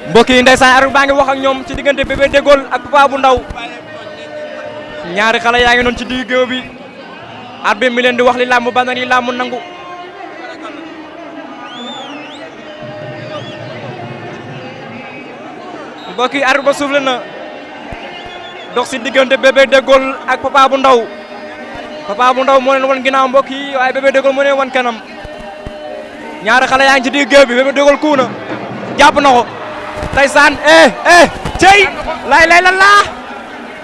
mbokk yi ndeysaan arbitre baa ngi wax ak ñoom ci diggante Bébé Dégaule ak Papa bu Ndaw ñaari xale yaa ngi noonu ci digg géew bi arbitre mi leen di wax li làmb ba na li làmb nangu mbokk yi arbitre ba suufle na dox ci diggante Bébé Dégaule ak Papa bu Ndaw Papa bu Ndaw moo leen wan ginnaaw mbokk yi waaye Bébé Dégaule moo leen wan kanam ñaari xale yaa ngi ci digg géew bi Bébé Dégaule kuu na jàpp na ko ndeysaan cey lay lan laa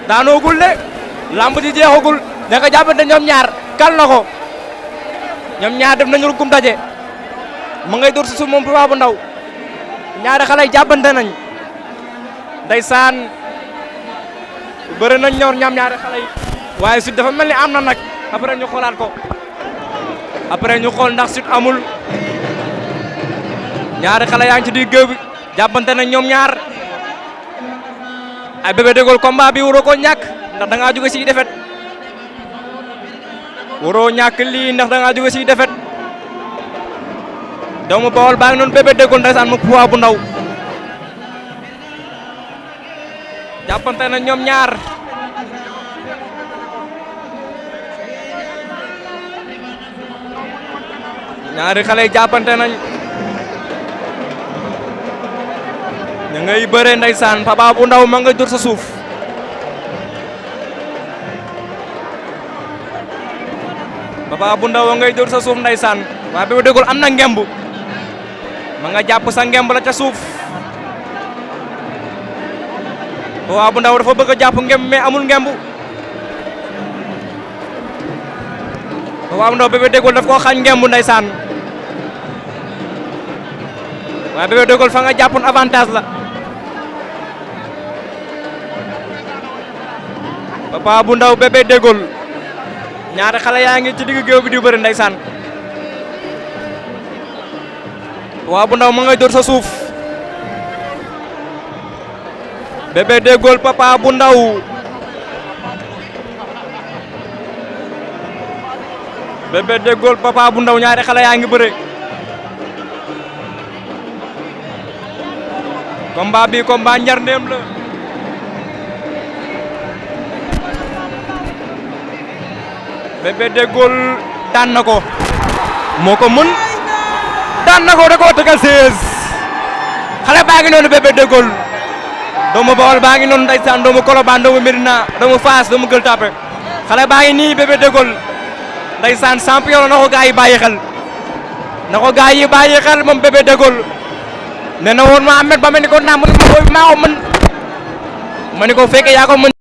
daanoogul de lamb ji jeexagul da nga jàppante ñoom ñaar kal na ko ñoom ñaar def nañu rukum daje ma ngay dóor si suuf moom Papa bu Ndaw ñaari xale yi jàppante nañ ndeysaan bëri nañ ñor ñam ñaari xale yi waaye sut dafa mel ni am na nag après ñu xoolaat ko après ñu xool ndax sut amul ñaari xale yaa ngi ci digg géew bi jàppante nañ ñoom ñaar ay Bébé Dégaule combat bi waroo ko ñàkk ndax da ngaa jóge si defet waroo ñàkk lii ndax da ngaa jóge si defet doomu Bawol baa ngi noonu Bébé Dégaule ndeysaan mu Papa bu Ndaw jàppante nañ ñoom ñaar ñaari xale yi jàppante nañ ña ngay bëre ndeysaan Papa bu Ndaw ma nga dur sa suuf Papa bu Ndaw ngay dur sa suuf ndeysaan waa Bébé Dégaule am na ngemb ma nga jàpp sa ngemb la ca suuf Papa bu Ndaw dafa bëgg a jàpp ngemb mais amul ngemb Papa bu Ndaw Bébé Dégaule daf koo xañ ngemb ndeysaan waa Bébé Dégaule fa nga jàppoon avantage la Papa bu Ndaw Bébé Dégaule ñaari xale yaa ngi ci digg géew bi di bëri ndeysaan Papa bu Ndaw ma ngay dóor sa suuf Bébé Dégaule Papa bu Ndaw Bébé Dégaule Papa bu Ndaw ñaari xale yaa ngi bëri combat bi combat njarndeem la Bébé Dégaule daan na ko moo ko mën daan na ko da koo tegal 16 xale baa ngi noonu Bébé Dégaule doomu Bawol baa ngi noonu ndeysaan doomu Colobane doomu Médina doomu Fass doomu Gueule Tapée xale baa ngi nii Bébé Dégaule ndeysaan champion na ko gaa yi bàyyi xel na ko gaa yi bàyyi xel moom Bébé Dégaule nee na woon ma Ahmed ba ma ni ko naa maa ko mën ma ni ko fekke yaa ko mën